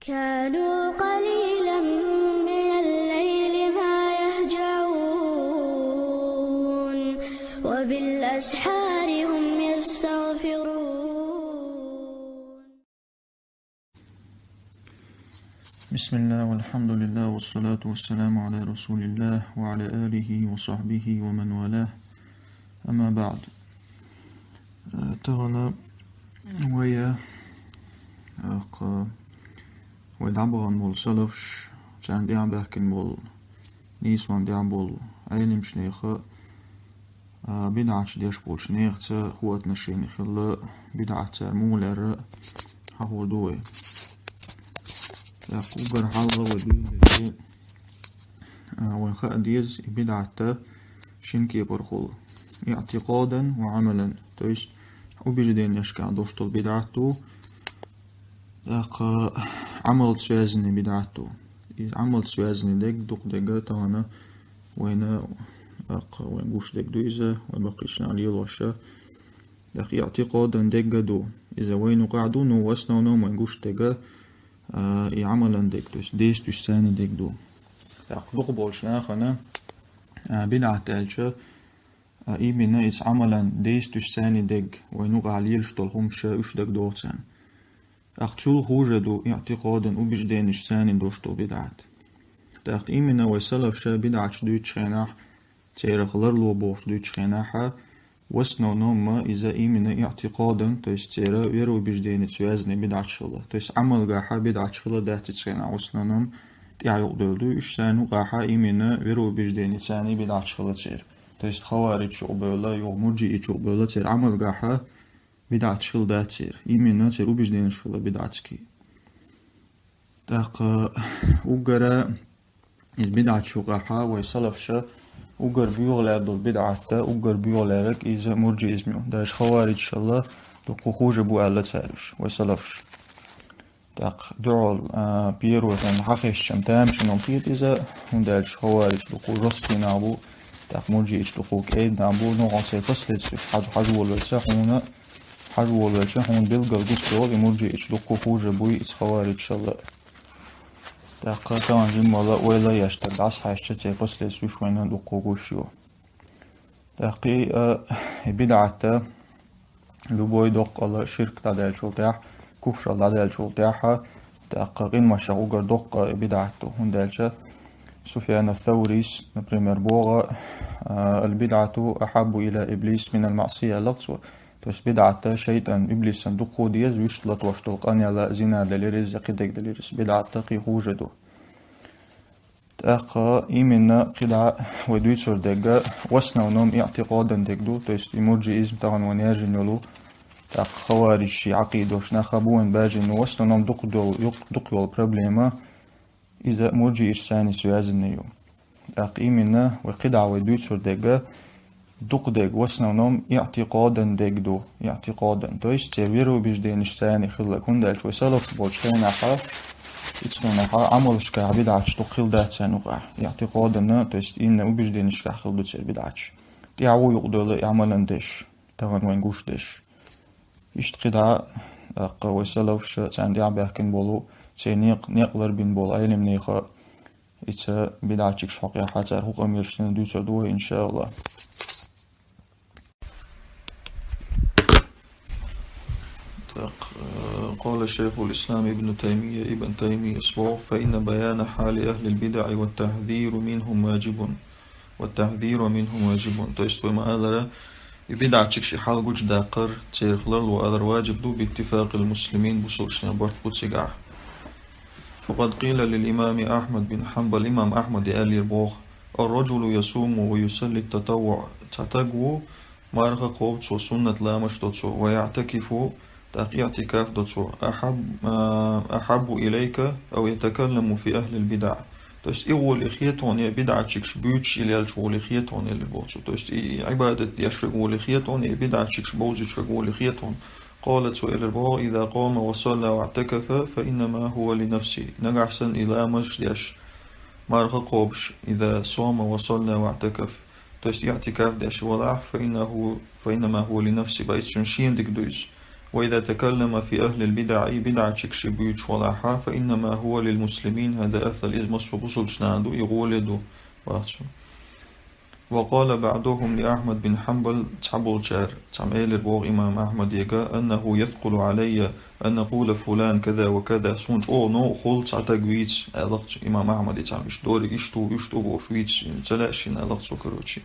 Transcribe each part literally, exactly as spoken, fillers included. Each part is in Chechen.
كانوا قليلا من الليل ما يهجعون، وبالأسحار هم يستغفرون. بسم الله والحمد لله والصلاة والسلام على رسول الله وعلى آله وصحبه ومن والاه. أما بعد. Э, тахана вай, э, кхы, вай дӀабахана болу салафаш, царна тӀаьхьа баьхкина болу, нийсонан тӀаьхьа болу Ӏеламнаха, а, бидӀаташ деш болчу нахаца хӀун отношени хилла, бидӀат цара муха лерра, хьахор ду вай. ТӀаккха уггар хьалха вай дуьйна дерг, а, вайн хаа деза, и бидӀат шина кепара хуьлу: иӀтикъадан ва Ӏамалан. То есть, убежденешкахь долуш долу бидӀат ду, тӀаккха Ӏамалца связанный бидӀат ду. И Ӏамалца связанный дерг дукха дерг тахана вайна, тӀаккха вайн гуш дерг ду иза, вай баккхийчу наха лелош. ТӀаккха иӀтикъадан дерг а ду. Иза вайна юкъахь ду, но в основном вайн гуш дерг, а, и Ӏамалан дерг, то есть действующий царна дерг ду. ТӀаккха дукха болчу нахана, а, бидӀат аьлча, а, именно иза Ӏамалан действующий царна дерг, вайна юкъахь лелаш долу хӀумаш уьш дагадогӀу царна. ТӀаккха цул хуже ду иӀтикъадан, убежденешца царна долуш долу бидӀат. ТӀаккха именно вай салафаша бидӀаташ дуьйцучу хенахь, церах ларло бохуш дуьйцучу хенахь, в основном ма иза именно иӀтикъадан, то есть церан вероубежденеца связанный бидӀаташ хилла. То есть Ӏамалгахь бидӀаташ хилла дац цу хенахь, в основном тӀаьхьа юкъадевлла ду, уьш царна юкъахь именно вероубежденеца царна бидӀаташ хилла церан. То есть хаваридж юкъабевлла, юха мурджииташ юкъабевлла церан Ӏамалгахь бидӀаташ хилла дац церан. Именно церан убежденеш хилла бидӀатский. ТӀаккха уггара иза бидӀаташ юкъахь вай салафаша уггар боьха лаьрра долу бидӀат, уггар боьха лаьрриг иза мурджиизм ю. Даже хавариджашалла дуккха хуже бу аьлла цара уьш, вай салафаша. ТӀаккха дуьхьал, а, первый хан хьахезча тамашийна хета иза, хӀунда аьлча хаваридж дуккха жесткий нах бу, тӀаккха мурджииташ дуккха кӀеда нах бу, но хьо церан последствеш хьажа, хьажа волавелча хьуна, хьажа волавелча хьуна билггал гуш долу и мурджииташ дуккха хуже буй иза хавариджашалла. ТӀаккха тахана жимма вайла еш дерг дӀасахьаьжча, церан последствеш вайна дуккха гуш ю. ТӀаккха и, а, и бидӀат, любой доккхал ширк дӀадаьллачул тӀаьхьа, куфрал дӀадаьллачул тӀаьхьа, тӀаккха къиношах уггар доккха и бидӀат ду. ХӀунда аьлча Суфьян ас-Саурис, например, боху, а, «Аль-бидӀату ахьаббу иля иблис миналь маъсия», аьлла цо. То есть бидӀат шайтӀан, иблисан дуккха деза, вуьшта латош долу къанъяла, зина далийра иза, кхидерг далийра иза, бидӀат кхин хуже ду. ТӀаккха именно кхидӀа вай дуьйцур дерг, в основном иӀтикъадан дерг ду, то есть и мурджиизм тахана вайна яьржина йолу, тӀаккха хавариджийн Ӏакъидош нах а бу вайна баьржина, но в основном дукха долу, юкъ-, дукха йолу проблема, иза мурджииташца связанный ю. ТӀаккха именно вай кхидӀа вай дуьйцур дерг, дукха дерг, в основном иӀтикъадан дерг ду, иӀтикъадан. То есть церан вероубежденешца хилларг, хӀунда аьлча вай салафаш болчу хенахь, ицу хенахь Ӏамалшкахь бидӀаташ дукха хилла дац царна юкъахь. ИӀтикъадан, то есть именно убежденешкахь хилла ду церан бидӀаташ. ТӀаьхьа ву юкъадевлла и Ӏамалан деш, тахана вайна гуш деш. Иштта кхидӀа, тӀаккха вай салафаша царна тӀаьхьа баьхкина болу, церан некъ-, некъ ларбина болу Ӏеламнаха, ица бидӀатчикаш хьокъехь цара хӀун къамелаш дина дуьйцур ду вай, иншааллахӀ. Так, э, قال شيخ الإسلام ابن تيمية، ابن تيمية боху: «فإن بيان حال أهل البدع والتحذير منهم واجب، والتحذير منهم واجب». То есть, вай ма-аллара, и бидӀатчикаш и хьал гучудаккхар, церах ларло алар важиб ду, باتفاق المسلمين, бусалбанийн барт бу цигахь. فقد قيل للإمام أحمد بن حنبل, имам Ахьмада аьллера боху: «الرجل يصوم ويصلي التطوع». Цхьа стаг ву, марха кхобу цо, суннат ламазаш до цо, «ويعتكف», тӀаккха иӀтикаф до цо, «أحب، а, أحب إليك أو يتكلم في أهل البدع». То есть и гӀоле хетахь, и бидӀатчикаш буьйцуш, и лелча гӀоле хетахь, элира боху цо. То есть и, и Ӏибадат деш верг гӀоле хетахь, и бидӀатчикаш бовзуьйтуш верг гӀоле хетахь. قال, цо элира боху: «إذا قام وصلى واعتكف فإنما هو لنفسه». Нагахь санна и ламазаш деш, марха кхобуш, «إذا صام وصلى واعتكف», то есть иӀтикаф деш валахь, «فإنه، فإنما هو لنفسه», бац, цуьнан шена дика ду иза. وإذا تكلم في أهل البدع, бидӀачигаш буьйцуш валахь, فإنما هو للمسلمين, хӀаьта аьлча иза массо бусулба наха ду, и гӀоле ду, бах цо. وقال بعضهم لأحمد بن حنبل, цхьаболчара, цхьамма элира боху имам Ахьмадега, أنه يثقل علي أن أقول فلان كذا وكذا, суна чӀогӀа новкъа хуьлу цхьа таг вийца, аьлла-кх цо имам Ахьмаде, цхьамма иштта дерриг иштта ву, иштта ву бохуш вийца, ца лаьа шена, аьлла-кх цо, короче.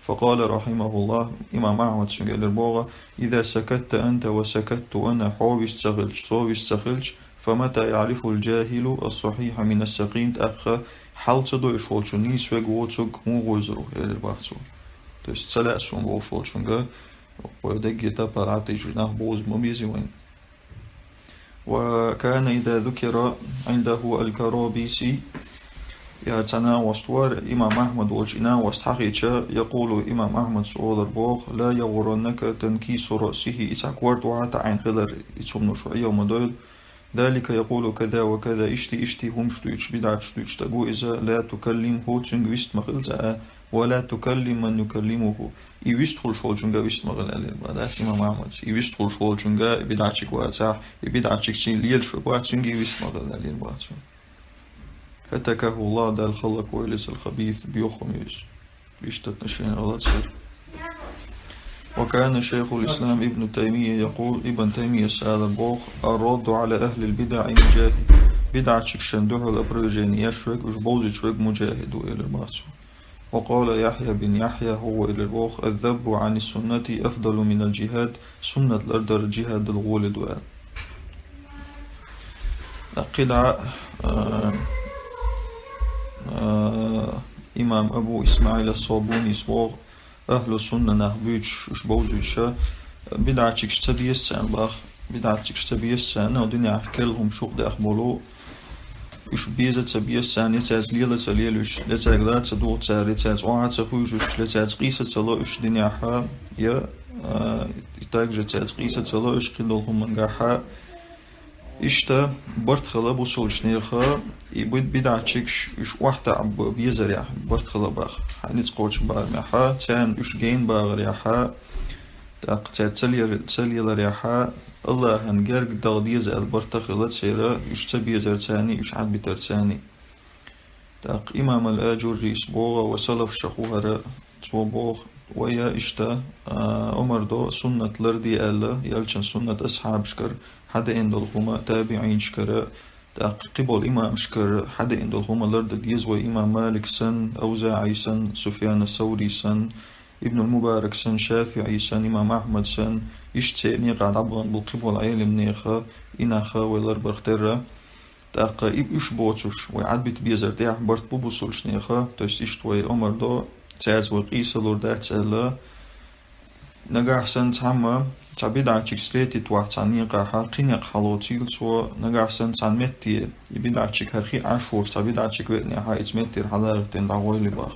فقال رحمه الله, имам Ахьмада цуьнга элира боху, إذا سكت أنت وسكت أنا, хьо вист ца хилча, со вист ца хилча, فمتى يعرف الجاهل الصحيح من السقيم, тӀаккха хьал ца дойуш волчо нийса верг воцург муха вевзар ву, элира бах цо. То есть ца лаьа суна бохуш волчуьнга, вай дегге тапар Ӏатийчу нах бовза ма безий вайна. وكان إذا ذكر عنده الكرابيسي, яра цхьа накъост вара, имам Ахьмад волчу и накъост хьахийча, يقول, имам Ахьмада олура боху, لا يغرنك تنكيس رأسه, и цхьа корта охьа таӀийна хилар, и цунна шу Ӏева ма дойла. ذلك يقول كذا وكذا, ишти-ишти хӀумаш дуьйцуш, бидӀаташ дуьйцуш стаг ву иза, لا تكلمه, цуьнга вист ма хила цкъа а, ولا تكلم من يكلمه, и вист хуьлуш волчуьнга вист ма хила, элира бах, дац имам Ахьмада. И вист хуьлуш волчуьнга, и бидӀатчиг вацахь, и бидӀатчигца лелаш верг вац, цуьнга вист ма хила, элира бах цо. هتكه الله, Дала хӀаллаквойла иза, الخبيث, боьха хӀума ю иза. Иштта отношение гӀалат хир. وكان شيخ الإسلام ابن تيمية يقول, Ибн Таймияс олура боху, الرد على أهل البدع مجاهد. БидӀатчигашна дуьхьал опровержение еш верг, уьш бовзуьйтуш верг муджахид ву, элира бах цо. وقال يحيى بن يحيى, хӀокхо элира боху, الذب عن السنة أفضل من الجهاد, суннат лардар джихӀадал гӀоле ду аьлла. ТӀаккха кхидӀа, а, а, имам Абу ИсмаӀил ас-Сабунис боху, ахӀлу сунна нах буьйцуш, уьш бовзуьйтуш, бидӀатчигаш ца беза царна бах, бидӀатчигаш ца беза царна, динехь керла хӀума шух дехболу, уьш беза ца беза царна, я цаьрца лела ца лела уьш, я цаьрга ла ца дугӀу цара, я цаьрца охьа ца хуьйжу уьш, я цаьрца къийса ца ло уьш динехьа, я, а, и также цаьрца къийса ца ло уьш кхидолу хӀумангахьа. Иштта барт хила бусулчу неха, и буьд-, бидӀатчигаш уьш охьатаӀа б-, безарехь, барт хила бах, хьан ницкъ кхочу барамехьа, царна уьш гейна багӀарехьа, тӀаккха цаьрца ца лер-, ца леларехьа, АллахӀан герга даха деза аьлла барт хила церан, уьш ца безар царний, уьш Ӏадбитар царний. ТӀаккха имам ал-Аджуррис боху ва салаф шаху хӀара, цо боху, вай иштта, а, омар до суннат ларде аьлла, ялчан суннат асхьабашкара хьадеана долу хӀума, табиӀинашкара, тӀаккха кхиболу имамашкара хьадеана долу хӀума лардан деза вай имам Малик санна, АвзаӀи санна, Суфьяна Саври санна, Ибнул Мубарак санна, ШафиӀи санна, имам Ахьмад санна, иштта церан некъа дӀабахана болу кхиболу Ӏелимнеха, и наха вай ларбарх терра. ТӀаккха и уьш боцуш, вай Ӏадбита безар тӀехь барт бу бусулчу неха, то есть иштта вай омар до, цаьрца вай къийсалур дац аьлла. Нагахь санна цхьамма, цхьа бидӀатчиг встретить вахь цхьана некъахьа, кхин некъ хьалоцийла цо, нагахь санна цхьана метте, и бидӀатчиг хӀара хи Ӏаш волуш цхьа бидӀатчиг веанехьа, иза меттера хьалагӀиттина дӀагӀойла бах.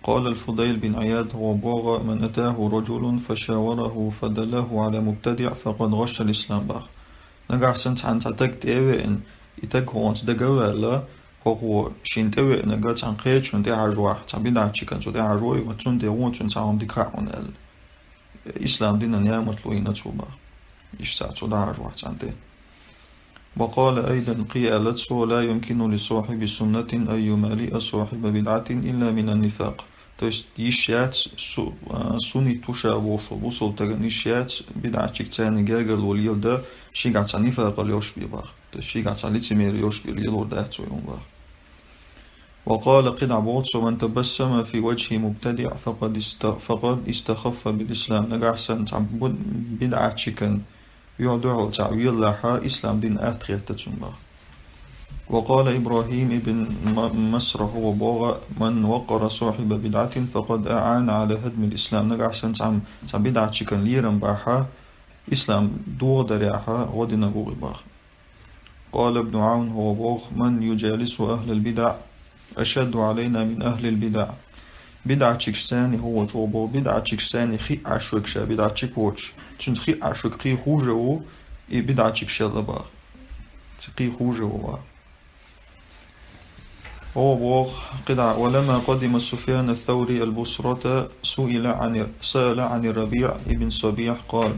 قال الفضيل بن عياض, хӀокхо боху, من أتاه رجل فشاوره فدله على مبتدع فقد غش الإسلام, бах. Нагахь санна цхьана цхьа таг тӀе а веана, и таг хӀокхуьнца дага а ваьлла, хӀокхо шена тӀе веанарг цхьана кхечунна тӀехьажавахь, цхьа бидӀатчигана цо тӀехьажавой, ва цунна тӀе вон цуьнан цхьа хӀума дика хаьа хьуна аьлла. Ислам динан ямартло йина цо, бах. Иштта цо дӀахьажавахь цхьана тӀе. وقال أيضا, кхин аьлла цо, لا يمكن لصاحب سنة أن يمالئ صاحب بدعة إلا من النفاق. То есть йиш яц су-, а, суннит ву ша бохуш волу бусулба стагана йиш яц бидӀатчиг царна гергарло леладан, шигахь цхьа нифакъал йолуш бен, бах. То есть шигахь цхьа лицемерие йолуш бен лелор дац цо, бах. وقال, кхидӀа боху цо, من تبسم في وجه مبتدع فقد است-, فقد استخف بالإسلام. Нагахь санна цхьа бу-, бидӀатчиган юьхь-дуьхьал цхьаъ веллахьа, ислам дин атта хетта цунна, бах. وقال إبراهيم بن م-, مسرح, хӀокхо боху, من وقر صاحب بدعة فقد أعان على هدم الإسلام. Нагахь санна цхьа, цхьа бидӀатчиган лерам бахьа, ислам дохадарехьа, гӀо динарг ву и, бах. قال ابن عون, хӀокхо боху, من يجالس أهل البدع أشد علينا من أهل البدع. БидӀатчигашца, хӀокхо чӀогӀа боху, бидӀатчигашца хи Ӏаш верг, ша бидӀатчиг воцуш, цуьнца хи Ӏаш верг кхин хуже ву, и бидӀатчигашел а, бах. Цу кхин хуже ву, бах. ХӀокхо боху кхидӀа, ولما قدم سفيان الثوري البصرة سئل عن، سأل عن الربيع بن صبيح قال,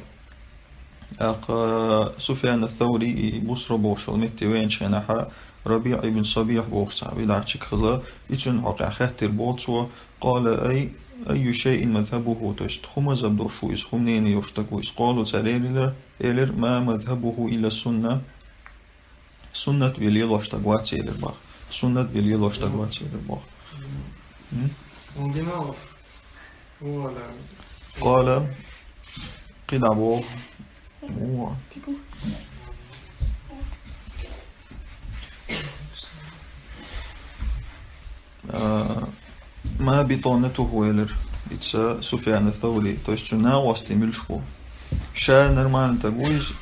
ТӀаккха Суфьян ас-Саври и Бусра бохуш йолу метте веанчу хенахьа, РабиӀ ибн Сабихь бохуш цхьа бидӀатчиг хилла, и цуьнан хьокъехь хаьттира боху цо: «Къала ай, айю шайин мазхабуху?» То есть, хӀун мазхаб долуш ву иза, хӀун мнение йолуш стаг ву иза? Къалу, цара элира, элира: «Ма мазхабуху илла сунна». Суннат бен лелош стаг вац элира боху. Суннат бен лелош стаг вац элира боху. М? Къала, кхидӀа боху. Во. А, «Ма битанатуху», элира иза Суфьян ас-Саври, то есть цуьнан накъостий муьлш бу. Ша нормальный стаг ву иза,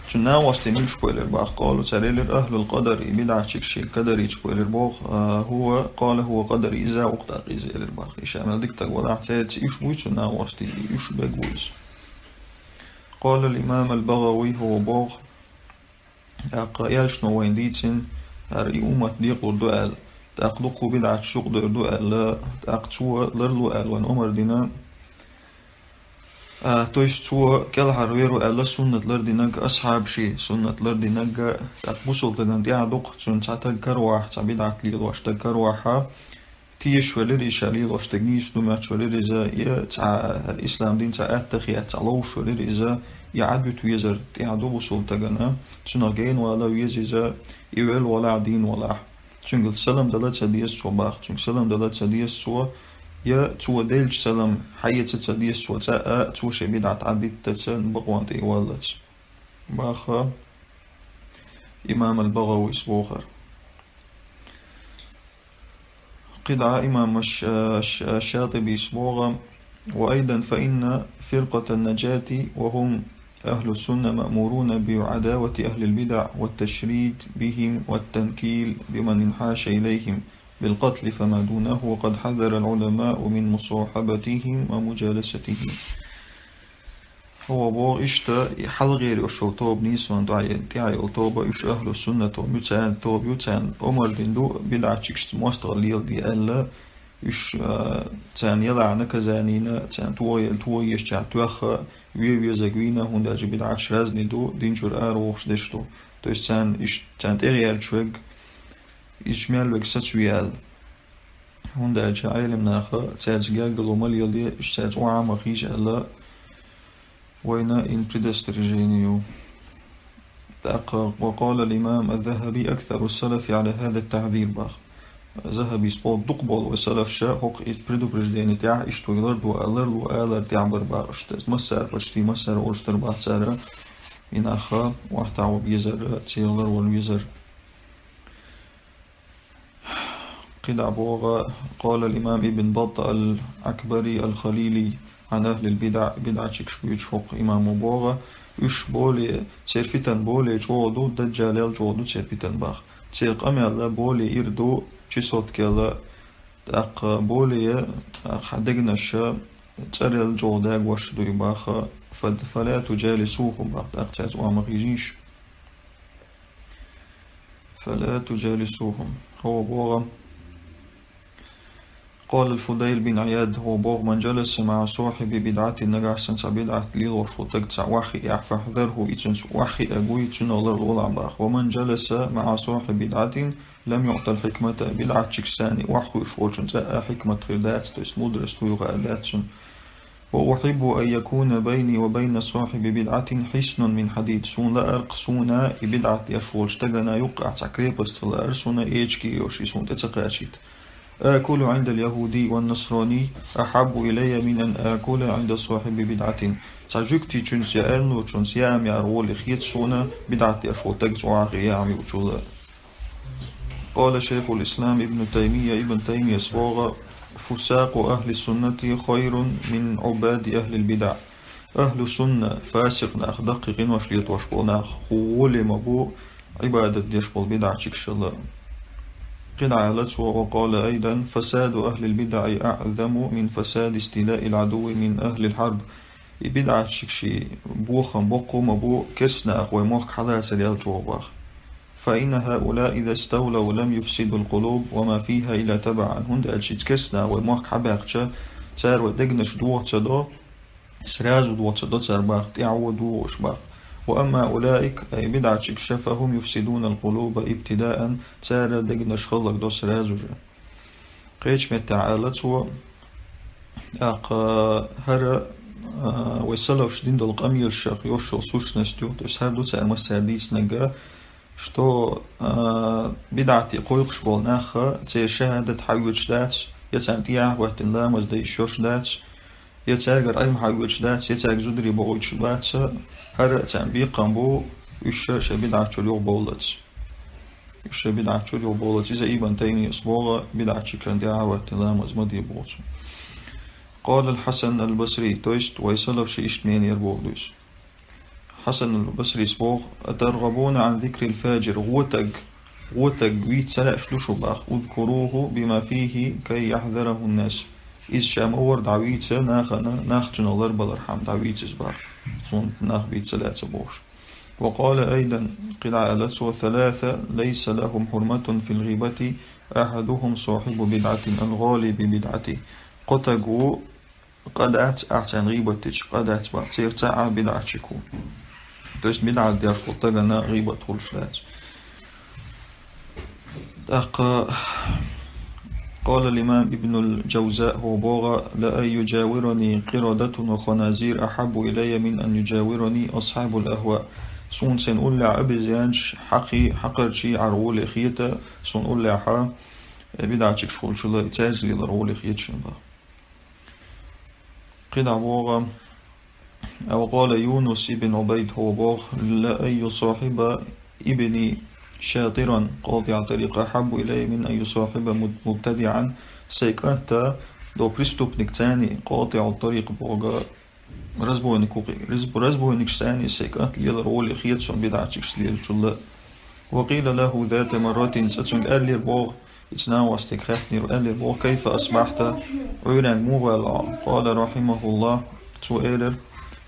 цуьнан накъостий муьлш бу элира боху. Къалу, цара элира: «Ахлул къадари», бидӀатчигаш шен къадарийчаш бу элира боху. А, хӀува, къала: «ХӀува къадари», иза ву-кх тӀаккха иза элира боху. И ша мел дика стаг валахь, цаьрца уьш буй цуьнан накъостий, уьш бегу иза. Къала ал-имам ал-БагӀави, хӀува боху, тӀаккха элчано вайна дийцина, хӀара и уммат декъалур ду аьлла, тӀаккха дуккха бидӀаташ юкъадер ду аьлла, тӀаккха цо ларло аьлла вайна омра дина. А, то есть цо кӀелхьарвер ву аьлла суннат лардинарг, асхьабаший суннат лардинарг, тӀаккха бусалба стагана тӀехь ду-кх, цуьнан цхьа стаг каравахь, цхьа бидӀат лелош стаг каравахь, тешаш велира иза, ша лелош стаг нийса ду моьттуш велира иза, я цхьа ислам дин цхьа аттахият цхьа ловзуш велира иза, я Ӏадвита везар тӀехь ду бусалба стагана, цунах гена вала веза иза, и велла валахь, дийна валахь. Цуьнга салам дала ца деза цо боху, цуьнга салам дала ца деза цо, я цо делча салам хьаэца ца деза цо цӀа а, цо шен бидӀат Ӏадитта ца бакъонан тӀе валлалц. Боху имам ал-БагӀавис бохура. КхидӀа имам аш-, аш-, аш-, ШатӀибис боху: «Ва айдан фа инна фиркъатан наджати ва хӀум ахлу сунна маъмуруна би Ӏадавати ахлил бидаӀ ва ташрид бихим ва танкил биман инхьаша илайхим билкъатли фама дунаху, ва къад хьазара ал-Ӏуламау мин мусахьабатихим ва муджаласатихим». ХӀува боху иштта, и хьалхара йолу тоба нийсонан тӀехь-, тӀехь йолу тоба, уьш ахлу суннато, ю царна тоба ю, царна омра дина ду, бидӀатчигашца мостагӀалла леладе аьлла, уьш, а, царна елахь наказанина, царна тоха-, тоха езачохь тоьхна, вен везарг вийна, хӀунда аьлча бидӀаташ разный ду, дин чуьра аравохуш дерш ду. То есть царна иш-, царна тӀегӀерташ верг, иза мел верг сацаве аьлла. ХӀунда аьлча Ӏелам наха цаьрца гергарло ма леладе, уьш цаьрца охьа ма хевша аьлла, вайна ин предостережение ю. ТӀаккха, ва къала ал-имам аз-Захаби: «Аксару салафи Ӏала хаза ат-тахьзир», боху. Захабис боху, дукха болу вай салафаш хӀокху и предупреждение тӀехь иштта вай лардо, ларло алар тӀехь бара боху уьш. Массара, почти массара олуш дара боху цара, и нах охьатаӀо безар, церан ларвала везар. КхидӀа боху, къала ал-имам Ибн Баттал ал-Акбари ал-Халили Ӏан ахлил бидаӀ, бидӀатчигаш буьйцуш хӀокху имамо боху, уьш более, церан фитан более чӀогӀа ду, даджалел чӀогӀа ду церан фитан боху. Церан къамел более ира ду, чесоткел, тӀаккха более, тӀаккха дегнаш цӀерел чӀогӀа дагош дуй боху, фа-, фала туджалисухум боху, тӀаккха цаьрца охьа ма хевшийша. Фала туджалисухум. ХӀува боху. Къала ал-Фудайл бин Ӏияд, хӀува боху: «Ман джаласа маӀа сахьиби бидӀатин», нагахь санна цхьа бидӀат лелош волу стаг цхьаъ охьахиахь, «фахьзарху», и цуьнца охьахиа гуй, цуьнах ларло валахь боху. «Ва ман джаласа маӀа сахьиби бидӀатин лам юӀтал хьикмата», бидӀатчигашца охьахуьйсуш волчунна цкъа а хьикмат хир дац, то есть мудрость вуй хаа дац цунна. «Ва ухьиббу ан якуна байни ва байна сахьиби бидӀатин хьиснун мин хьадид». Суна лаьара-кх, суна и бидӀат деш волчу стагана юккъехь цхьа крепость лаьара суна, эчиг йолуш, и суна тӀе ца кхачийта. «Акулу Ӏиндал яхӀуди ван насрани ахьаббу илайя мин ан акула Ӏинда сахьиби бидӀатин». Цхьа жуьгтичуьнца я аьрночуьнца яам яр гӀоле хета суна, бидӀат деш волу стагца охьахиа яам юучул а. Къала шайхул ислам Ибн Таймия, Ибн Таймияс боху: «Фусакъу ахли суннати хайрун мин Ӏубади ахлил бидаӀ». Ахлу сунна, фасикъ нах, даккхий къинош летош болу нах, хӀу гӀоле ма бу, Ӏибадат деш болу бидӀатчигашал а. КхидӀа аьлла цо, ва къала айдан: «Фасаду ахлил бидаӀи аӀзаму мин фасади истилаил Ӏадуви мин ахлил хьарб». И бидӀатчигаший бохам боккха ма бу, керста наха вай мохк хьалацар ял чӀогӀа боху. «Фа инна хьаулаи иза ставлав лам юфсидул къулуб ва ма фиха илла табаӀан». ХӀунда аьлча и керста наха вай мохк хьабаьккхича, цара вай дегнаш дохо ца до, сразу доцу до цар бах, тӀаьхьо догӀуш бах. وأما أولئك, أي بدعة чикша, فهم يفسدون القلوب ابتداء, цара дегнаш хӀаллак до сразу же. Кхечу меттехь аьлла цо, тӀаккха хӀара, а, вай салафаш дина долу къамелашах йолуш йолу сущностью, то есть хӀара ду цара массара дийцинарг, что, а, бидӀате кхойкхуш болу нахха церан шахӀадат хьаоьцуш дац, я царна тӀехьа а хӀоьттина ламаз дан йиш йолуш дац, я цаьргара Ӏилма хьаоьцуш дац, я цаьрга зударий бохуьйтуш бац, хӀара а царна бекхам бу, уьш шайн бидӀат чуьра юхабовллалц. Уьш шайн бидӀат чуьра юхабовллалц. Иза Ибн Таймийяс боху бидӀатчикан тӀехьа а хӀоьттина ламаз ма де боху цо. قال الحسن البصري, то есть вай салафаш иштта мнение боху дуьйцу. Хьасан аль-Басрис боху: أترغبون عن ذكر الفاجر, гӀо таг, гӀо таг вийца ца лаьаш ду шу бах, اذكروه بما فيه كي يحذره الناس. Иза ша ма вара дӀавийца нахана, нах цунах ларбалархьама дӀавийца иза бах, цунна нах бийца ца лаьа ца бохуш. وقال أيضا, кхидӀа аьлла цо: ثلاثة ليس لهم حرمة في الغيبة، أحدهم صاحب بدعة الغالي ببدعته. Кхо таг ву, къа дац ахь царна гӀийбат дича, къа дац бах, церан цхьаъ а бидӀатчик ву. То есть бидӀат деш волу тагана гӀийбат хуьлуш дац. ТӀаккха قال الإمام ابن الجوزاء, хӀо боху: لأن يجاورني قردة وخنازير أحب إلي من أن يجاورني أصحاب الأهواء. Суна сайн уллехь обезьянаш, хьакхий, хьакхарчий Ӏар гӀоле хета, суна уллехьа бидӀатчикаш хуьлучул а цаьрца лелар гӀоле хета шуна бах. КхидӀа боху, أو قال يونس بن عبيد, хӀо боху: لأن يصاحب ابني شاطرا قاطع طريق أحب إلي من أن يصاحب مبتدعا. Сайн кӀанта до преступник цани, къатиӀу тарикъ боху, разбойник ву кхин. Разбойникаш цани сайн кӀант лелар гӀоле хета суна бидӀатчикаш лелачул а. وقيل له ذات مرة, цкъа цуьнга аьллера боху, и цхьа нахе стаг хаьттинера, аьллера боху: كيف أصبحت؟ Ӏуьйренга муха ваьлла хьо? قال رحمه الله, цо элира: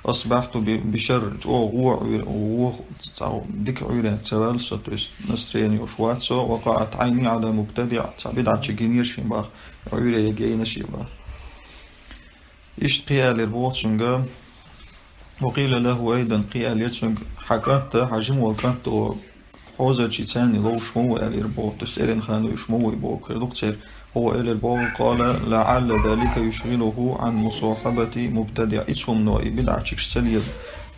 أصبحت بشر, чӀогӀа вон Ӏуьйр-, вон цхьа дика Ӏуьйренга ца ваьлла со, то есть настроение йолуш вац со, وقعت عيني على مبتدع, цхьа бидӀатчик гинера шен бах, Ӏуьйре яйна шен бах. Иштта кхин аьллера боху цуьнга, وقيل له أيضا, кхин аьллера цуьнга: хьан кӀант, хьан жима волу кӀант хьозарчий цани ловш ма ву, аьллера боху, то есть эрна хан уьш ма ву боху, кхин ду-кх церан. ХӀо элира боху: قال لعل ذلك يشغله عن مصاحبة مبتدع. И цхьа хӀумано и бидӀатчикаш ца лела,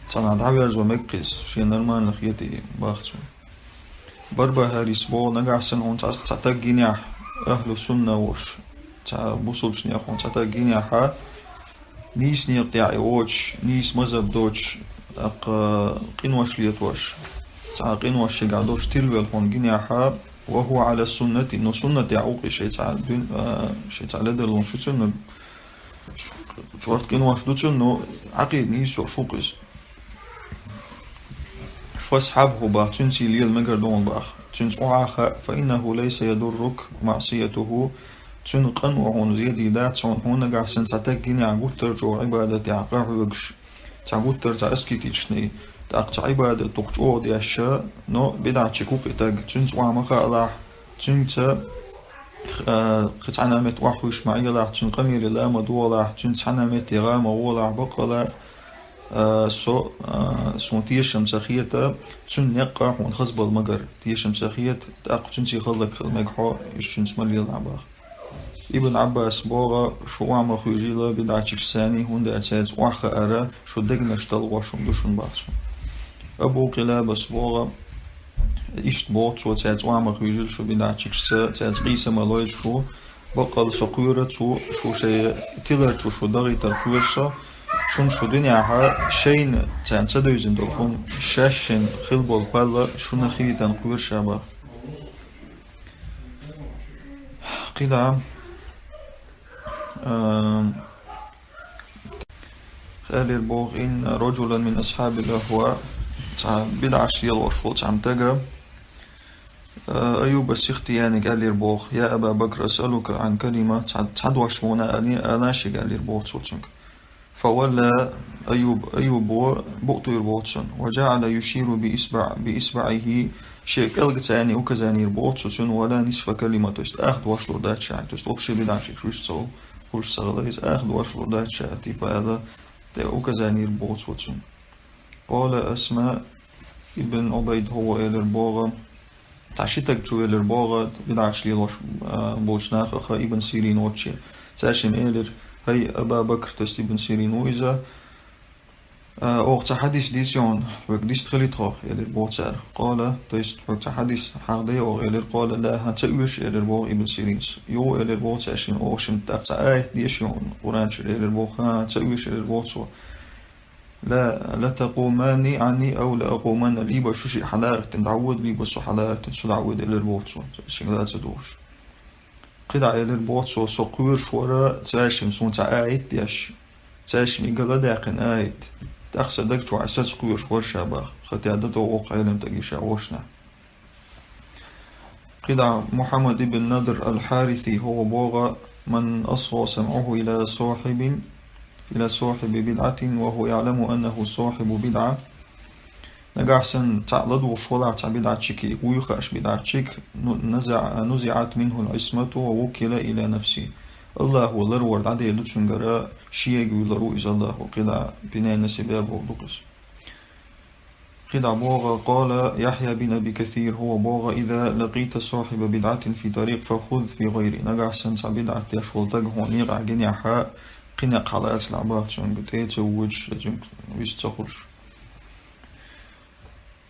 цхьанхьа дӀаверзо мега кхин иза, шен нормально хетий бах цо. Барбахарис боху: нагахь санна хьуна цхьа, цхьа таг гинехь, ахьлу сунна вош, цхьа бусулчнех хьуна цхьа таг гинехьа, нийса некъа тӀехь и воцуш, нийса мазхӀаб доцуш, тӀаккха къинош летош, цхьа къинош шегахь долуш тилвелла хьуна гинехьа, وهو على السنة, но суннатехь ву-кх и шайн цхьа дуьн-, а, шайн цхьа ледарлонаш ю цуьнан, чӀорта къинош ду цуьнан, но Ӏакъида нийса йолуш ву-кх иза. فاصحبه бах, цуьнца лела мегар ду хьуна бах. Цуьнца охьа а хаьа, فإنه ليس يضرك معصيته, цуьнан къино хьуна зе дийр дац хьуна, хьуна нагахь санна цхьа таг гинехь гуттар а чӀогӀа Ӏибадатехь къахьоьгуш, цхьа гуттар а цхьа аскетичный, тӀаккха цхьа Ӏибадат дукха чӀогӀа деш, но бидӀатчик ву-кх и таг, цуьнца охьа ма хаалахь, цуьнца а, кхин цхьана метте охьахуьйсуш ма Ӏелахь, цуьнан къамеле ла ма догӀалахь, цуьнца цхьана метте гӀа ма гӀолахь, баккъала, а, со, а, суна тешам ца хета, цуьнан некъа хьуна хазбала магар, тешам ца хета, тӀаккха цуьнца хӀаллакьхила мега хьо, иштта цуьнца ма лелахь бах. Ибн Ӏаббас боху: шу охьа ма хуьйжийла бидӀатчикаш цани, хӀунда аьлча цаьрца охьахаара шу дегнаш талхош хӀума ду шуна бах цо. Абу Къилабас боху, иштта боху цо: цаьрца охьа ма хуьйжийла шу бидӀатчикашца, цаьрца къийса ма лойла шу, баккъала со кхоьру цо, шу шайн тилар чу шу дахийтар кхоьру со, шуна шу дуьнехьа шайна царна ца девзина долу хӀума, шаьш шайна хила болу палла шуна хилийтарна кхоьру ша бах. КхидӀа, а, аьллера боху: إن رجلا من أصحاب الأهواء, цхьа бидӀаш лелош волу цхьа тага, а, Аюба Сихтияниг аьллера боху: يا أبا بكر أسألك عن كلمة, цхьа, цхьа дош ма вана ала, ала шега, аьллера боху цо цуьнга. فولى أيوب, Аюбо букъ туьйра боху цунна, وجعل يشير بإصبع, بإصبعه, шен пӀелгаца указание йира боху цо цунна, ولا نصف كلمة, то есть ах дош лур дац ша, то есть вообще бидӀатчик вуьш ца ву, хуьлуш ца хилла, иза ах дош лур дац ша, типа аьлла, тӀе указание йир боху цо цунна. Къала Асма ибн Ӏубайд, хӀо элира боху, цхьа ши стаг чувелира боху, бидӀаташ лелош, а, болчу нахах Ибн Сирин воцче. Цаьршимма элира: «ХӀай, Аба Бакр», то есть Ибн Сирин ву иза, «а, оха цхьа хьадис дийци хьуна, хьоьга дистхили тхо», — элира боху цара. «Къала», то есть, «хьоьга цхьа хьадис хьахаде оха», — элира. «Къала: ла, хӀан, ца оьшу», — элира боху Ибн Сиринас. «Йо», — элира боху цаьршимма, «оха шимма тӀаккха цхьа аят деши хьуна, Къуръан чуьра», — элира боху. «ХӀан, ца оьшу», — элира боху цо. «Ла, ла такъуманна Ӏанни ав ла акъуманна, либо шу шиъ хьалагӀиттина дӀавода, либо со хьалагӀиттина, со дӀавода», — элира боху цо, цаьршимма ла ца дохуш. КхидӀа элира боху цо: «Со кхоьруш вара цаьршимма суна цхьа аят деш, цаьршимма и ган ладаьккхина аят. ТӀаккха сан даг чохь саца кхоьруш вара ша», — боху. Хатта дан тӀе воккха Ӏелам стаг и ша вошна. КхидӀа Мухьаммад ибн Надр аль-Хьариси, хӀо боху: «Ман асгӀа самӀуху ила сахьибин, ила сахьиби бидӀатин ва хӀува яӀламу аннаху сахьибу бидӀа». Нагахь санна цхьаъ ладугӀуш валахь цхьа бидӀатчиге, вуй хууш бидӀатчиг, ну-, наза-, нузиӀат минхул Ӏисмату ва вуккила ила нафсихӀи. Аллахо ларвар дӀаделла цуьнгара, шега вуьйлур ву иза Аллахо, кхидӀа бинай насиба боху дукха иза. КхидӀа боху, къала Яхья бин Аби Касир, хӀо боху: «Иза лакъийта сахьиба бидӀатин фи тарикъ, фахуз фи гӀайри». Нагахь санна цхьа бидӀат деш волу стаг хьуна некъахь гинехь, кхин некъ хьалацалахь, боху, цуьнга тӀе а ца вуьйцуш, я цуьнга вист ца хуьлуш.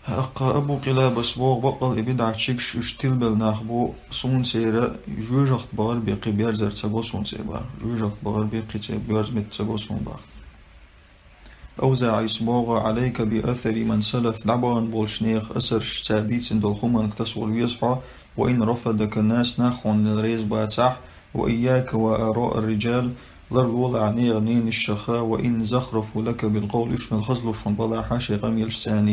ТӀаккха Абу Къилабас боху: «Баккъал и бидӀатчигаш уьш тилабелла нах бу, суна церан жоьжахат бахар бен кхин берзар ца го суна церан», — боху. «Жоьжахат бахар бен кхин церан берза меттиг ца го суна», — боху. АвзаӀис боху: «Ӏалайка би асари ман салаф», дӀабахана болчу нехан асарш, цара дийцина долу хӀуманга тасавала веза хьо, «ва ин рафадака нас», нах хьуна реза бацахь, «ва ийяка ва араъ ар-риджал», ларлолахь нехан ненашшаха, «ва ин захрафу лака билкъавли», уьш мел хазлуш хьуна балахь шайн къамелашца.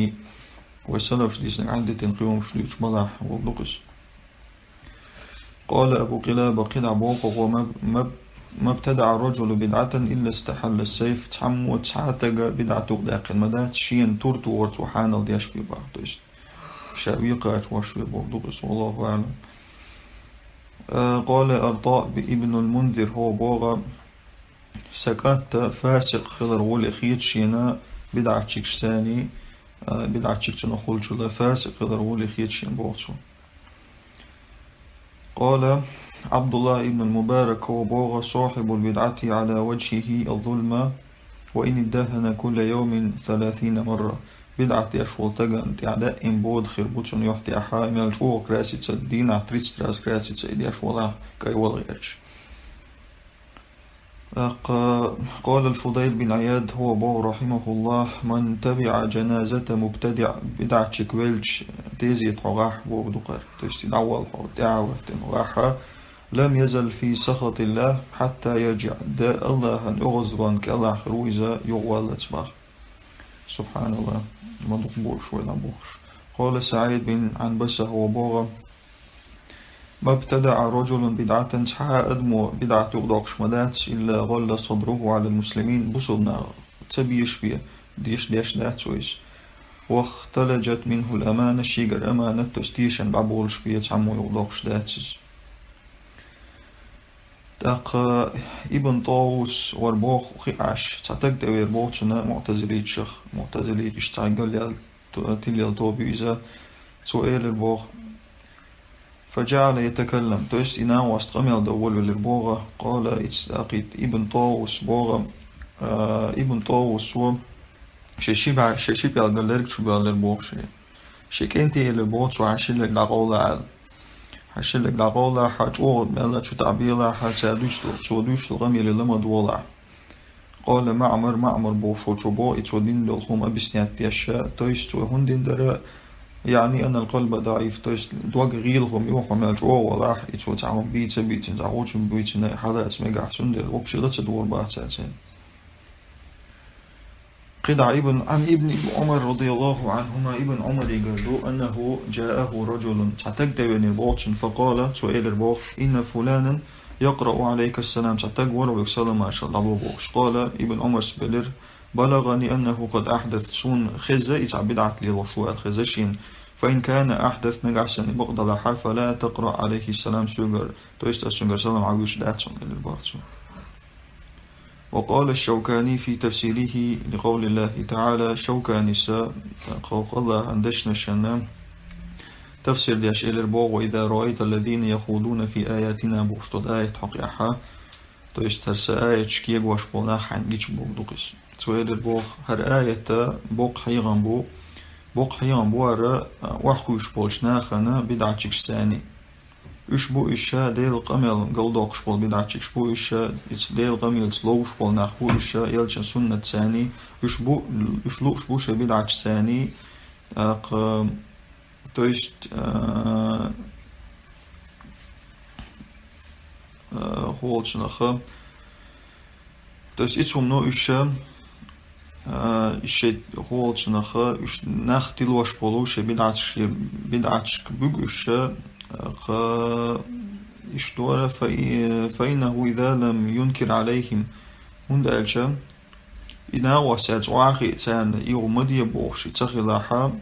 Вай салафаш дийцинарг Ӏаддитина кхин хӀумнаш дуьйцуш балахь, боху дукха иза. Къала Абу Къилаба, кхидӀа боху хӀо: «Ма, ма, мабтадаӀа ар-раджулу бидӀатан илла стахьалла ас-сайф». Цхьаммо цхьа стага бидӀат юкъадаьккхина ма дац, шена тур тухар цо хьанал деш бен, боху. То есть, ша векхача ваш ве боху дукха иза, валлаху аӀлам. Э, къала АтӀаъ би-, ибн аль-Мунзир, хӀо боху: «Сан кӀант фасикъ хилар гӀоле хета шена, бидӀатчигашца, э, бидӀатчиг цунах хуьлучул фасикъ хилар гӀоле хета шена», — боху цо. Къала Ӏабдуллах ибн аль-Мубарак, хӀо боху: «Сахьибул бидӀати Ӏала важхихи аз-зулма, ва ин иддахана кулла явмин саласина марра». БидӀат деш волу стагана тӀехь даим бода хир бу цунна юьхь тӀехь, мел чӀогӀа краситься, дийнахь тридцать раз краситься и деш валахь, кӀайн вала гӀерташ. ТӀаккха къала аль-Фудайл бин Ӏияд, хӀо боху, рахьимахуллах: «Ман табиӀа жаназата мубтадиӀ», бидӀатчиг велча, тезета хьо гӀахь, боху дукхара. То есть, дӀавала хьо, тӀаьхьа вахтина гӀахь, «лам язал фи сахатиллах хьатта ярджиӀ». Д-, Аллахьан оьгӀазван кӀелахь хир ву иза, юхаваллалц, боху. Субханаллах, ма дукха бохуш вай дӀабохуш. Къала СаӀид бин Ӏанбаса, хӀо боху: «МабтадаӀа раджулун бидӀатан», цхьа а адамо бидӀат юкъадоккхуш ма дац, «илла гӀалла садруху Ӏалал муслимин», бусулба нах ца безаш бен, деш деш дац вайса. «Вахталажат минхул амана», шийгара аманат, то есть тешам дӀаболуш бен, цхьаммо юкъадоккхуш дац иза. ТӀаккха Ибн ТӀавус вара боху хиъаш, цхьа стаг тӀевеара боху цунна муӀтазилиташах, муӀтазилиташ цхьа галъяьлла то-, тилъелла тоба ю иза, цо элира боху: «ФаджаӀала ятакаллам», то есть и накъост къамел дан волавелира боху, къала иццакъит Ибн ТӀавус боху, а, Ибн ТӀавусо шен ши бӀаь, шен ши пӀелган лерг чу боьллира боху шен. Шен кӀентий элира боху цо: «Хьан шиллаг дӀакъовла», — аьлла. «Хьан шиллаг дӀакъовла, хьан чӀогӀа мелла чу тӀабелахь, хьан цара дуьйцуш долу, цо дуьйцуш долу къамеле ла ма догӀалахь». Къала МаӀмар, МаӀмар бохуш волчо боху, и цо дина долу хӀума объяснять деш, то есть цо хӀунда дина дара, яъни аннал къалба даӀиф, то есть дог гӀийла хӀума ю, хьо мел чӀогӀа валахь, и цо цхьа хӀума бийца а бийцина, цхьа гӀочун буьйцина, хьалаца мегахь цундела, вообще ла ца догӀур бац цаьрца. КхидӀа ибн, Ӏан ибн Ӏумар радияллаху Ӏанхума, Ибн Ӏумаригара ду, аннаху джааху раджулун, цхьа стаг тӀевеанера боху цунна, факъала, цо элира боху: «Инна фуланан якърау Ӏалайка салам», цхьа стаг вара хьоьга салам-маршалла дӀало бохуш. Къала, Ибн Ӏумарс элира: «БалагӀани аннаху къад ахьдас», суна хезна и цхьа бидӀат лелош ву аьлла хезна шена. «Фа ин кана ахьдас», нагахь санна и бакъ далахь, «фала такъраъ Ӏалайхи салам», соьгара, то есть ас цуьнгара салам Ӏан вуьйцуш дац хьуна, элира боху цо. وقال الشوكاني في تفسيره لقول الله تعالى, Шауканис кхалкъалла дешнашана тафсир деш элир боху: وإذا رأيت الذين يخوضون في آياتنا, бохуш долу аят хьокъехьа, то есть хӀара сан аяташ кегош болу нах хьайна гича боху дукхис. Цо элир боху, хӀара аята боккха хьехам бу, боккха хьехам бу хӀара, а, охьахуьйсуш болчу нахана бидӀатчигаш царний. Уьш бу уьш ша Делан къамел галдоккхуш болу бидӀатчигаш бу уьш ша, иза Делан къамелца ловзуш болу нах бу уьш ша, элчан суннат царний, уьш бу, уьш лууш бу ша бидӀатча царний, акха, то есть, а, а, хӀолчу наха, То есть, и цунна уьш, а, и шей хӀолчу наха, уьш нах тилош болу шей бидӀаташ, бидӀаташка буьгу уьш, а, кха, иш дора, фа и-, فإنه إذا لم ينكر عليهم. ХӀунда аьлча, и накъост цаьрца охьахиъ царна, и хӀума де бохуш, и ца хилахьа,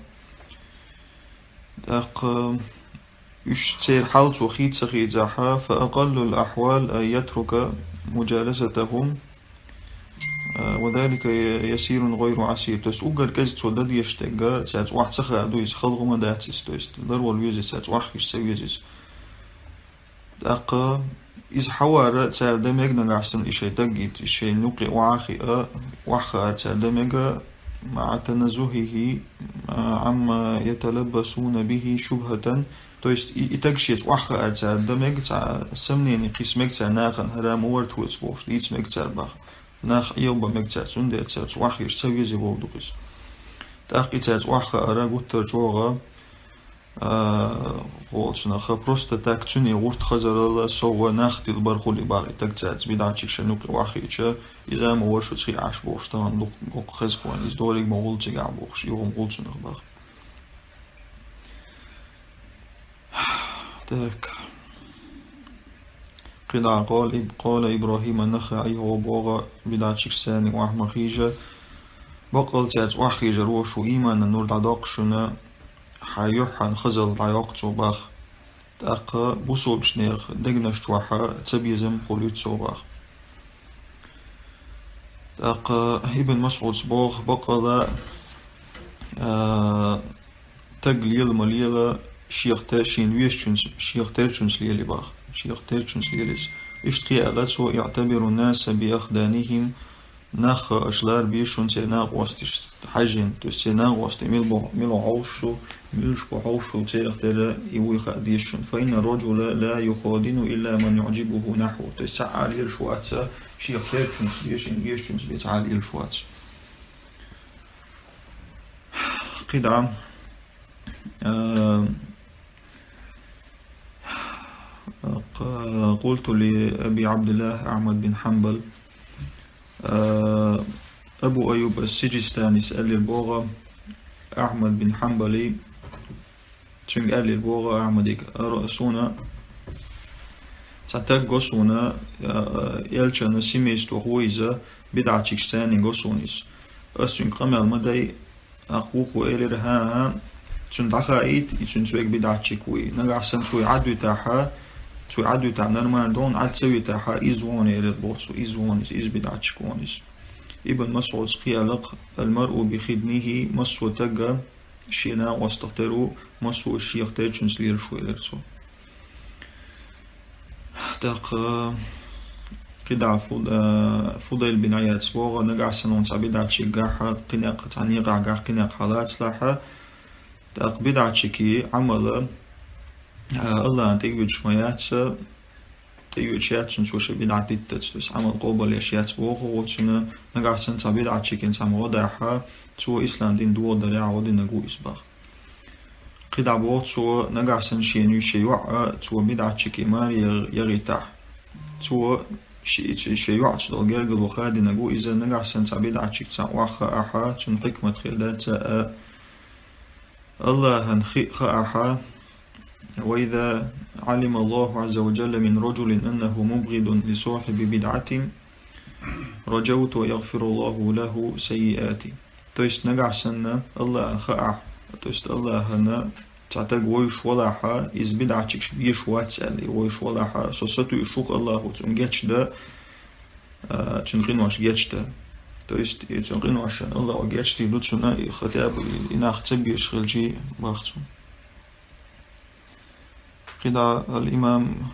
тӀаккха, Уьш церан хьал цо хий ца хиъзахьа, فأقل الأحوال أن يترك مجالستهم, а, وذلك يسير غير عسير. То есть уггар кӀезиг цо дан дезаш дерг, цаьрца охьа ца хаар ду иза, хала хӀума дац иза, то есть ларвала веза иза, цаьрца охьахиъча ца веза иза. ТӀаккха иза хьавар цара дан мега нагахь санна и шайн таггийта, и шайна юккъе охьахиъа, охьахаар цара дан мега, مع تنزهه عما يتلبسون به شبهة, То есть и, и таг шеца охьахаар цара дан мега, цхьа сомнение кхисса мега цара нахана, хӀара ма вара тхоьца бохуш, дийца мега цара баха. Нах Ӏелба мега цара, цундела цара цу охьахиъча ца веза боху дукха иза. ТӀаккха и цаьрца охьахаара гуттар чӀогӀа, а, хӀолчу наха просто так цуьнан гӀурт хазаралла, совгӀа нах тилбар хуьлий баха и таг цаьрца, бидӀатчигаш шайна юккъе охьахиъча, иза ма вара шуьца хиъ Ӏаш бохуш, тахана дукха гӀуллакх хеза кхуьнан, иза дерриг ма гӀуллакх цигахь бохуш, и хӀума гӀуллакх цунах баха. Так. КхидӀа къала Иб-, къала Ибрахим ан-НахаӀи, хӀо боху, бидӀатчигаш царна охьа ма хиъжа, баккъал цаьрца охьахиъжар ву шу ийманан нур дӀадоккху шуна, хьан юьххьан хазалла дӀайоккху цо баха. ТӀаккха бусулбачу нехан дегнаш чохьа цабезам хуьлуьйту цо баха. ТӀаккха Ибн Масъудс боху, баккъала, а, таг лела ма лела, шех те-, шена везачуьнца, шех терчуьнца лелий баха. Шех терчуьнца лелий иза. Иштта кхин аьлла цо: اعتبروا الناس بأخدانهم, нах хууш лара беза шуна церан накъосташца хьаьжжина, то есть церан накъостий мила бу-, мила хьовсуш шу, муьлш бу хьовсуш шу, церах тера и вуй хаа деза шуна. فإن الرجل لا يخادن إلا من يعجبه نحوه. То есть цхьа а лелаш вац, шех терчуьнца бен, шена везачуьнца бен цхьа а лелаш вац. КхидӀа, а, ق-، قلت لأبي عبد الله أحمد بن حنبل, а, Абу Айюб ас-Сиджистанис аьллера боху Ахьмад бин Хьанбали, цуьнга аьллера боху Ахьмадига: «Ара суна, цхьа таг го суна, а, элчана семействох ву иза, бидӀатчигаш царниг го суна иза. Ас цуьнга къамел ма дай». ТӀаккха вукхо элира: «ХӀан-хӀа, цунна дӀахаийта, и цуьнца вега бидӀатчиг вуй. Нагахь санна цо и Ӏадвитахьа, цо и Ӏадвитахьа нормально ду хьуна, Ӏад ца витахьа, иза вон», — элира боху цо, иза вон иза, иза бидӀатчиг вон иза. Ибн Масъудс кхиалакх: «المرء بخدنه», массо а тагга шен накъостах тера ву, массо а шех терчуьнца лелаш ву, элира цо. ТӀаккха кхидӀа Фу-, а, Фудайл бин Ӏияд боху, нагахь санна хьуна цхьа бидӀатчиг гахь, кхин некъ, цхьа некъахь гахь, кхин некъахь хьалацалахьа, тӀаккха бидӀатчиги Ӏамала, а, Аллахьан тӀеоьцуш ма яц, тӀеоьцуш яц цунна цо шен бидӀат диттац, то есть Ӏамал къобал еш яц боху гӀо цуьнан, нагахь санна цхьа бидӀатчиган цхьа ма гӀо дахьа, цо ислам дин догӀу дарехь гӀо динарг ву иза баха. КхидӀа боху цо, нагахь санна шена шен йоӀ а цо бидӀатчиге маре ягӀийтахь. Цо ши-, ши-, шен йоӀца долу гергарло хадинарг ву иза, нагахь санна цхьа бидӀатчиг цхьаъ охьахаахьа, цунна хьикмат хир дац а, Аллахьан хи хаахьа, وإذا علم الله عز وجل من رجل أنه مبغض لصاحب بدعة، رجوت أن يغفر الله له سيئاته. То есть нагахь санна Аллахьан хаахь, то есть Аллахьана цхьа таг вовзаш валахьа, иза бидӀатчигаш безаш вац аьлла, и вовзаш валахьа, со сатуьйсуш ву-кх Аллахьо цунна гечдан, а, цуьнан къинош гечда. То есть, и цуьнан къиношна Аллахьа гечдийр ду цунна, и хотя бы и, и нах ца безаш хилча бах цунна. КхидӀа ал-имам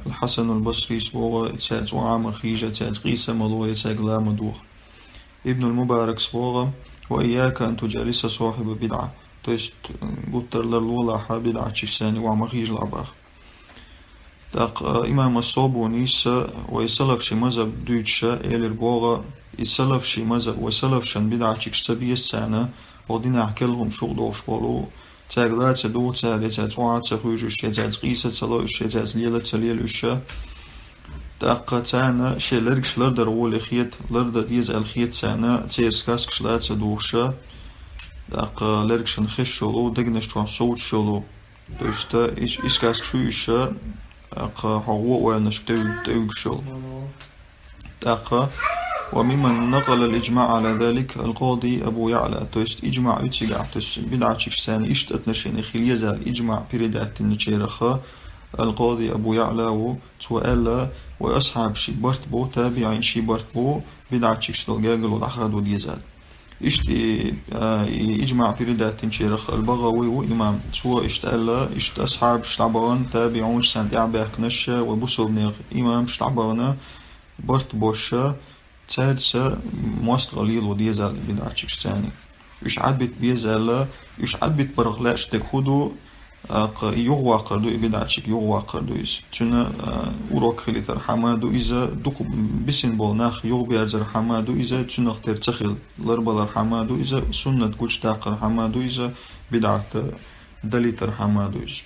ал-Хьасан ал-Басрис боху, цаьрца охьа ма хьежа, цаьрца къийса ма ло, я цаьрга ла ма доху. Ибн ал-Мубаракс боху: «Ва ийяка ан туджалиса сахьиба бидӀа». То есть, гуттар ларлолахь бидӀатчашца охьа ма хьежалахь бах. ТӀаккха имам ас-Собунис вай салафший мазхӀаб дуьйцуша элира боху, и салафший мазхӀаб, вай салафшна бидӀатчикаш ца беза царна, вай динехь керла хӀума шух дохуш болу, цаьрга ла ца духу цара, я цаьрца охьа ца хьуьжуш, я цаьрца къийса ца ло уьш, я цаьрца лела ца лела уьш. ТӀаккха царна шен лергаш лардар гӀоле хета, лардан деза аьлла хета царна, церан сказкаш ла ца духуша. ТӀаккха лергашна хезаш йолу, дегнаш чохь совцуш йолу. То есть, э, ис-, и сказкаш ю уьш, э, кху хьо гӀо ойланашка тӀевг-, тӀевгаш йолу. ТӀаккха: «Ва мимман накъала ал-иджмаъ ала залик ал-къади Абу Яъла». То есть, иджмаъ ю цигахь, то есть, бидӀатчикаш царна иштта отношение хила еза аьлла, иджмаъ передаттинчарах ал-къади Абу Яъла ву, цо аьлла: «Вай асхьабаший барт бу, табиӀинаший барт бу, бидӀатчикаш долу гергарло дӀахадо деза аьлла». Иштта и, а, и иджмаъ передаттинчарах ал-БагӀави ву имам. Цо иштта аьлла, иштта асхьабаш дӀабахана, табиӀунаш, царна тӀаьхьа баьхкинарш, вай бусалба нехан имамаш дӀабахана, барт боша, цаьрца мостагӀалла лело деза аьлла бидӀатчикаш царна. Уьш Ӏадбита беза аьлла, уьш Ӏадбита барх лаьаш дерг хӀун ду, а, кху и юхаваккхар ду, и бидӀатчиг юхаваккхар ду иза. Цуьнан, а, урок хилийтархьама ду иза, дукха бисина болу нах юхаберзархьама ду иза, цуьнах тера ца хила ларбалархьама ду иза, суннат гучудаккхархьама ду иза, бидӀат далийтархьама ду иза.